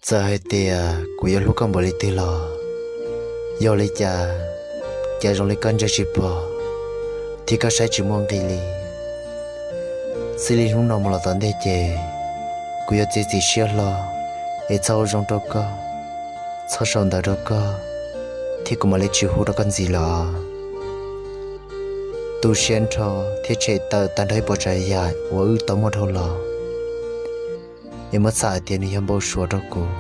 Txawm hais tias kuv yuav hlub koj npaum li twg los, yog li cas, cas zoo li koj ntsia tsis pom, thiab koj saib tsis muaj nqis li. Txij li hnub no mus los tom ntej ces, kuv yuav txiav txim siab hlo, es txhob ua zoo rau koj, txhob sau ntawv rau koj, thiab kuv mam li tsis hu rau koj ntxiv lawm. Tu siab nrho thiab tshem tawm tag nrho ib puas tsav yam uas wb tau muaj dhau los, es muab txhais hais tias nws yog npau suav rau kuv.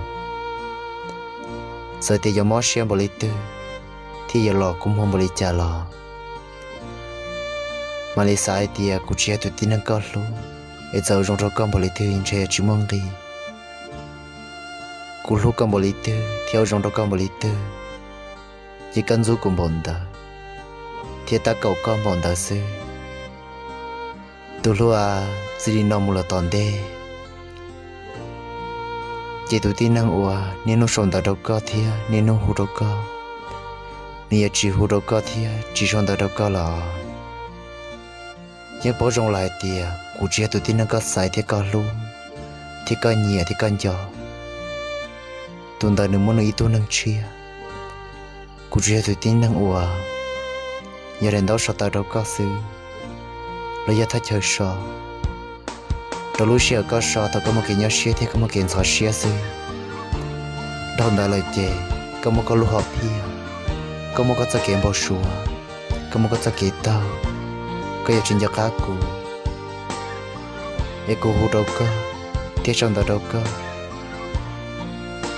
Txawm tias yuav mob siab npaum li twg, thiab yuav los kua muag npaum li cas los, mam li xav hais tias kuv tsis yog tus tib neeg koj hlub, es txawm ua zoo rau koj npaum li twg ntshe yuav tsis muaj nqis. Kuv hlub koj npaum li twg thiab ua zoo rau koj npaum li twg, ces koj ntxub kuv npaum ntawd, thiab tab kaum koj npaum ntawd xwb. Tus hlub a, txij li no mus los tom ntej, ces tus tib neeg uas niaj hnub sau ntawv rau koj thiab niaj hnub hu rau koj, nws yuav tsis hu rau koj thiab tsis sau ntawv rau koj lawm. Yeej paub zoo lawm hais tias kuv tsis yog tus tib neeg koj xaiv thiab koj hlub, thiab koj nyiam thiab koj nco. Tus ntawd nws muaj nws ib tug neeg tshiab. Kuv tsuas yog tus tib neeg uas yog daim ntaub so tawv rau koj xwb, los yog thaj chaw so rau lub sij hawm koj so thaum koj muaj kev nyuaj siab thiab koj muaj kev ntxhov siab xwb. Dhau ntawd lawm ces koj muaj koj lub hom phiaj, koj muaj koj txoj kev npau suav, koj muaj koj txoj kev taug, koj yuav tsis nco qab kuv. Es kuv hu rau koj thiab sau ntawv rau koj,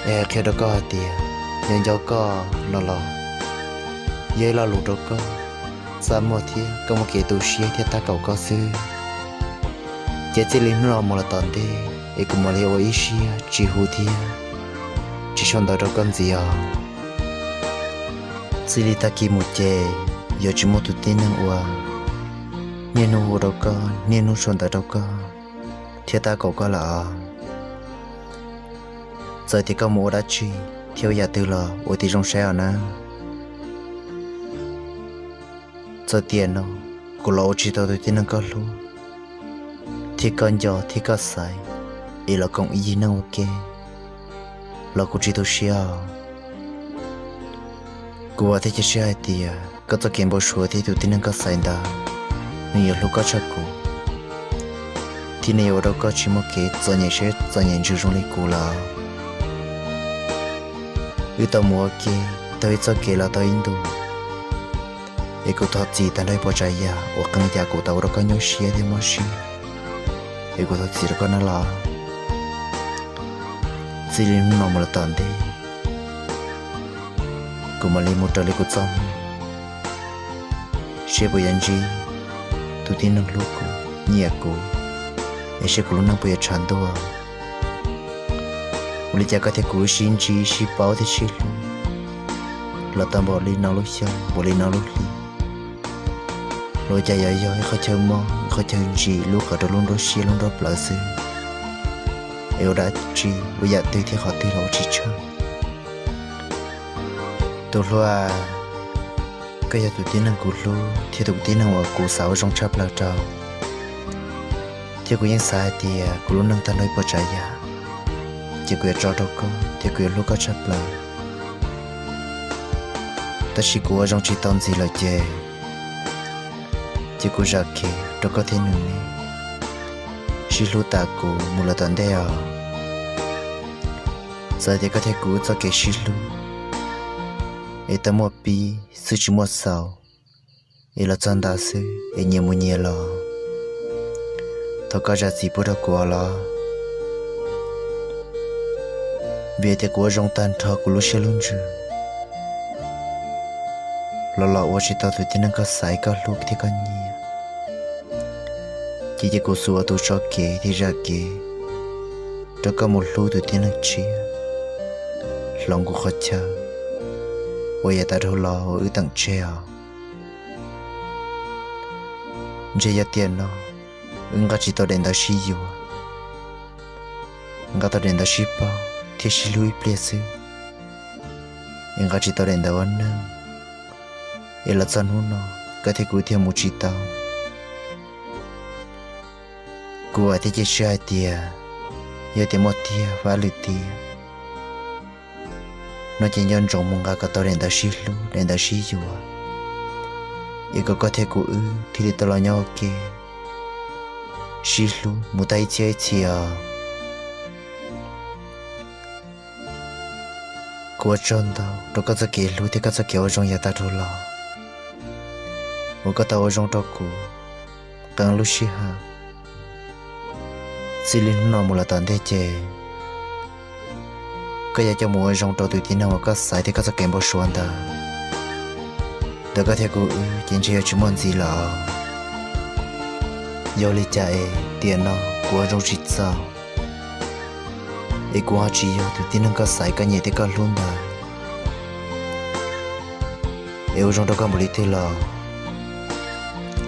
es hais qhia rau koj hais tias yog nco koj no los yog ib lo lus rau koj txaj muag thiab koj muaj kev tu siab thiab tab kaum koj xwb. Ces txij li hnub no mus los tom ntej es kuv mam li ua ib siab tsis hu thiab tsis sau ntawv rau koj ntxiv os. Txij li tag kis mus ces yuav tsis muaj tus tib neeg uas niaj hnub hu rau koj niaj hnub sau ntawv rau koj thiab tab kaum koj lawm os. Txawm tias koj mus ua dab tsi thiab ua yam twg los ua tib zoo saib os nawb. Txawm tiam no kuv los ua tsis tau tus tib neeg koj hlub thiab koj nco thiab koj xaiv, es los koom ib yig neej ua ke los kuv tsis tu siab os. Kuv vam thiab cia siab hais tias koj txoj kev npau suav thiab tus tib neeg koj xaiv ntawd nws yuav hlub koj tshaj kuv, thiab nws yuav ua rau koj tsis muaj kev txom nyem siab txom nyem ntsws zoo li kuv lawm. Wb tau mus ua ke tau ib txoj kev los tau ib ntus, es kuv thov txim tag nrho ib puas tsav yam uas qee yam kuv tau ua rau koj nyuaj siab thiab mob siab, es kuv thov txim rau koj nawb los. Txij li hnub no mus los tom ntej, kuv mam li mus raws li kuv txoj hmoo, seb puas yuav ntsib tus tib neeg hlub kuv, nyiam kuv, es seb kuv lub neej puas yuav tshav ntuj. Ua li cas koj thiab kuv wb sib ntsib sib paub thiab sib hlub los tau npaum li no lub xyoo, npaum li no lub hli, los cas yuav yog ib qhov chaw mob ib qhov chaw ntsim lub qhov rau lub nruab siab lub nruab plawv xwb, es ua dab tsi ua yam twg thiab qhov twg los ua tsis tshaj. Tus hlub a, koj yog tus tib neeg kuv hlub thiab tus tib neeg uas kuv xav ua zoo tshaj plaws rau, thiab kuv yeej xav hais tias kuv lub neej tag nrho ib puas tsav yam ces kuv yuav tso rau koj thiab kuv yuav hlub koj tshaj plaws. Tab sis kuv ua zoo tsis tau ntxiv lawm ces, ces kuv zam kev rau koj thiab nws ne, sib hlub tas kuv mus lawm tom ntej os. Txawm tias koj thiab kuv txoj kev sib hlub es tau muaj pib xwb tsis muaj xaus, es los txog ntawd xwb es nyias mus nyias los, thov koj zam txim pub rau kuv os los, vim tias kuv ua zoo tag nrho kuv lub siab lub ntsws los los ua tsis tau tus tib neeg koj xaiv koj hlub thiab koj nyiam, ces cia kuv xub ua tus tso kev thiab zam kev rau koj mus hlub tus tib neeg tshiab hloov kuv qhov chaw uas yav tas dhau los uas wb teem tseg os. Ntshe yog tiam no wb nqa tsis tau daim ntawv sib yuav, nqa tau daim ntawv sib paub thiab sib hlub ib pliag xwb, es nqa tsis tau daim ntawv ua neej, es los txog hnub no koj thiab kuv thiaj mus tsis tau. Kuv vam thiab cia siab hais tias yog tias muaj tiag vab lwm tiam, No ces nco ntsoov mus nqa kom tau daim ntawv sib hlub, daim ntawv sib yuav, es kom koj thiab kuv wb thiaj li tau los nyob ua ke sib hlub mus tag ib txhiab ib txhis os. Kuv ua tsaug ntau rau koj txoj kev hlub thiab koj txoj kev ua zoo yav tag dhau los uas koj tau ua zoo rau kuv qee lub sij hawm. Txij li hnub no mus los tom ntej ces koj yuav coj mus ua zoo rau tus tib neeg uas koj xaiv thiab koj txoj kev npau suav ntawd. Ntawm koj thiab kuv wb ces ntshe yuav tsis muaj ntxiv lawm. Yog li cas es tiam no kuv ua zoo tsis txaus, es kuv ho tsis yog tus tib neeg koj xaiv, koj nyiam thiab koj hlub ntawd. Es ua zoo rau koj npaum li twg los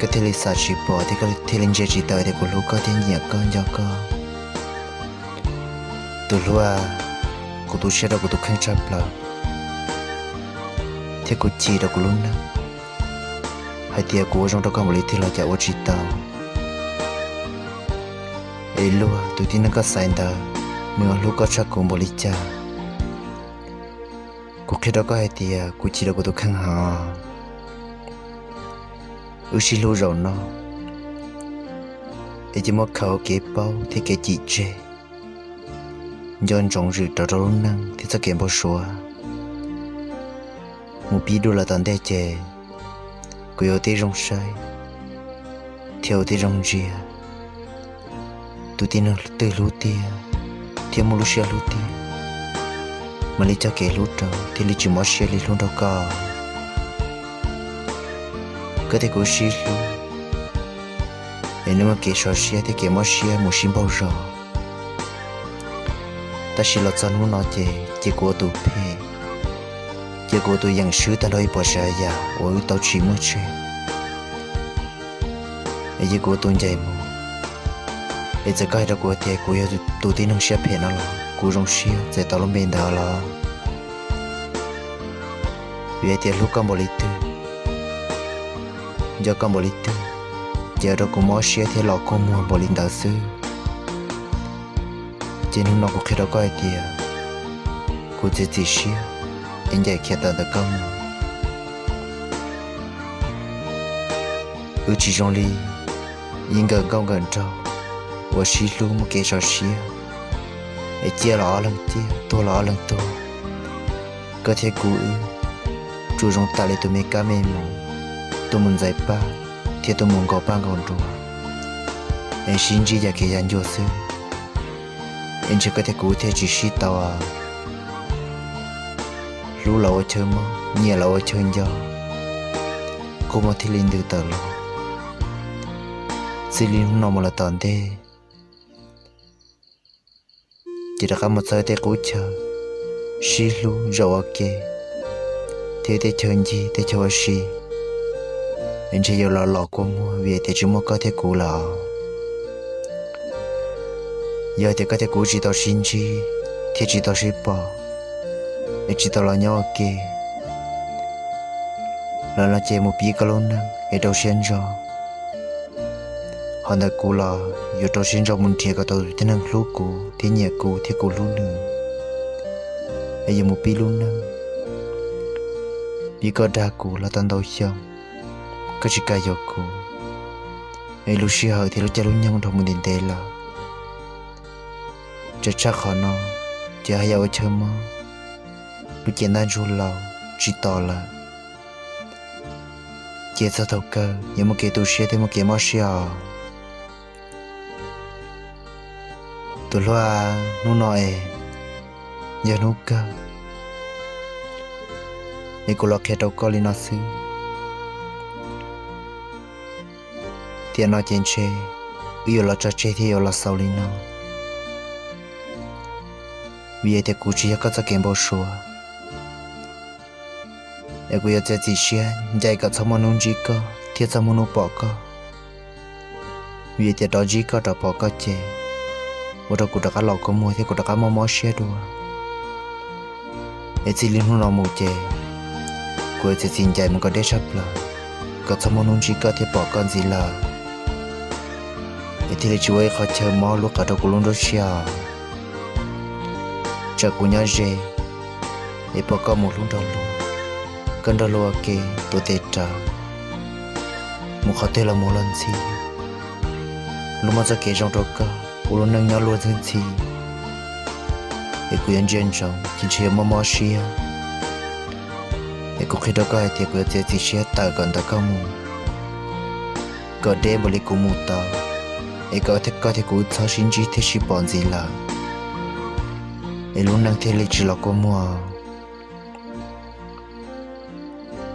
koj thiaj li xam tsis pom thiab koj thiaj li ntsia tsis tau tias kuv hlub koj thiab nyiam koj nco koj. Tus hlub, kuv tu siab rau kuv tus kheej tshaj plaws thiab kuv chim rau kuv lub neej hais tias kuv ua zoo rau koj npaum li twg los cas ua tsis tau. Es luag tus tib neeg koj xaiv ntawd, nws hlub koj tshaj kuv npaum li cas? Kuv qhia rau koj hais tias kuv chim rau kuv tus kheej heev. Wb sib hlub zaum no es cia muab khaws kev paub thiab kev chim tseg, nco ntsoov zwm rov rau lub neej thiab txoj kev npau suav. Mus pib dua los tom ntej ces kuv yuav ua tib zoo saib thiab ua tib zoo ntsia tus tib neeg twg hlub tiag thiab muaj lub siab hlub tiag, mam li coj kev hlub rau thiaj li tsis mob siab li hlub nrog koj. Koj thiab kuv sib hlub es nws muaj kev sov siab thiab kev mob siab mus sib npaug zos. Tab sis los txog hnub no ces cia kuv ua tus phem, cia kuv ua tus yeem swb tag nrho ib puas tsav yam uas wb tau tsim muaj tseg, es cia kuv ua tus ncaim mus. Es txawm koj hais rau kuv tias kuv yog tus tib neeg siab phem no los kuv zoo siab txais tau lub npe ntawd los. Vim hais tias hlub koj npaum li twg, nco koj npaum li twg, ces ua rau kuv mob siab thiab los kua muag npaum li ntawd xwb. Ces hnub no kuv qhia rau koj hais tias kuv txiav txim siab es ncaim khiav tawm ntawm koj mus. Wb tsis zoo li ib nkawm nkauj nkawm nraug uas sib hlub muaj kev sov siab, es ciaj los ob leeg ciaj, tuag los ob leeg tuag. Koj thiab kuv wb tsuas zoo tam li tus me kab me moos, tus mus ntxais paj thiab tus mus nkaus paj nkaus nruas, es sib ntsib yam kev yam ncua xwb. Es ntshe koj thiab kuv thiaj tsis sib tau. Hlub los ua chaw mob, nyiam los ua chaw nco, kua muag thiaj li ntws tawm los. Txij li hnub no mus los tom ntej, ces rov qab mus txog tej qub chaw sib hlub zaum ua ke, thiab tej chaw ncig tej chaw ua si, es ntshe yuav los los kua muag vim tias tsis muaj koj thiab kuv lawm. Yog tias koj thiab kuv tsis tau sib ntsib thiab tsis tau sib pom, es tsis tau los nyob ua ke los no ces mus pib koj lub neej es rau siab ntso. Ho ntawm kuv los yuav rau siab ntso mus nrhiav kom tau tus tib neeg hlub kuv thiab nyiam kuv thiab kuv hlub nws, es yuav mus pib lub neej. Vim koj dag kuv los tau ntau xyoo, koj tsis kam yuav kuv, es lub sij hawm thiab lub caij lub nyoog dhau mus ntev ntev lawm. Tseem tshaj qhov no, ces haj yam ua chaw mob, lub cev ntaj ntsug laus tsis tos lawm. Ces txog thaum kawg yuav muaj kev tu siab thiab muaj kev mob siab os. Tus hluas, hnub no es yog hnub kawg, es kuv los qhia rau koj li no xwb. Tiam no ces ntshe wb yuav los tso tseg thiab yuav los xaus li no, vim tias kuv tsis yog koj txoj kev npau suav. Es kuv yuav txiav txim siab ncaim kom txhob muaj hnub ntsib koj thiab txhob muaj hnub pom koj. Vim tias rov ntsib koj rov pom koj ces ua rau kuv rov qab los kua muag thiab kuv rov qab mob mob siab dua. Es txij li hnub no mus ces kuv yuav txiav txim ncaim mus kom deb tshaj plaws, kom txhob muaj hnub ntsib koj thiab pom koj ntxiv lawm, es thiaj li tsis ua ib qho chaw mob lub qab rau kuv lub nruab siab. Tsam kuv nyob ze, es pom koj mus hlub nrog luag, koj nrog luag ua ke tuav tes rawv, mus qhov twg los mus los ntxhi, luag muaj txoj kev zoo rau koj ua lub neej nyob luag ntxhi ntxhi, es kuv yuav ntsia ntsoov ces ntshe yuav mob mob siab. Es kuv qhia rau koj hais tias kuv yuav txiav txim siab tawm kom ntawm koj mus, kom deb npaum li kuv mus tau, es kom koj thiab kuv txhob sib ntsib thiab sib pom ntxiv lawm, es lub neej thiaj li tsis los kua muag.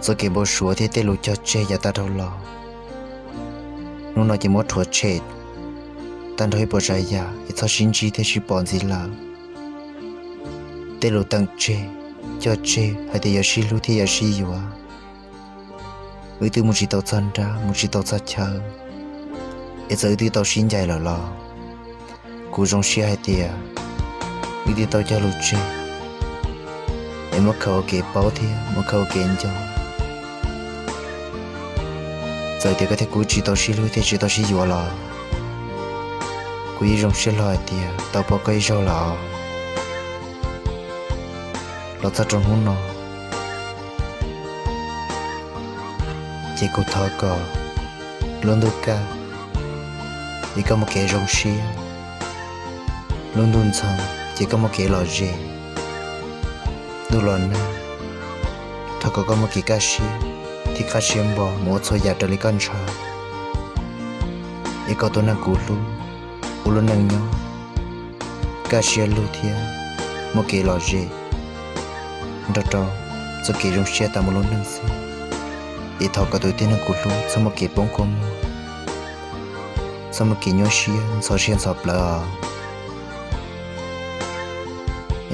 Txoj kev npau suav thiab tej lus cog tseg yav tag dhau los, hnub no ces muab rhuav tshem tag nrho ib puas tsav yam es txhob sib ntsib thiab sib pom ntxiv lawm. Tej lus teem tseg, cog tseg hais tias yuav sib hlub thiab yuav sib yuav, wb twb mus tsis tau txog nrab mus tsis tau txog chaw, es txawm wb twb tau sib ncaim lawm los kuv zoo siab hais tias wb twb tau cog lus tseg, es muab khaws ua kev paub thiab muab khaws ua kev nco. Txawm tias koj thiab kuv tsis tau sib hlub thiab tsis tau sib yuav los kuv yeej zoo siab hlo hais tias tau pom koj ib zaug lawm. Los txog rau hnub no ces kuv thov kom lub ntuj kaj es koj muaj kev zoo siab, lub ntuj ntxhov ces koj muaj kev lom zem, ntuj los nag thov kom koj muaj kev kaj siab thiab qab siab npo mus ua txhua yam raws li koj ntshaw, es kom tus neeg kuv hlub ua lub neej nyob kaj siab lug thiab muaj kev lom zem nrog rau txoj kev zoo siab tas mus lub neej xwb. Es thov kom tus tib neeg kuv hlub txhob muaj kev poob kua muag, txhob muaj kev nyuaj siab ntxhov siab ntxhov plawv os.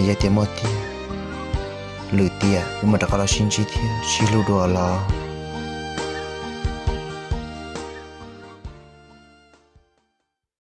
Yog tias muaj tiag, lwm tiam wb mam rov qab los sib ntsib thiab sib hlub dua los.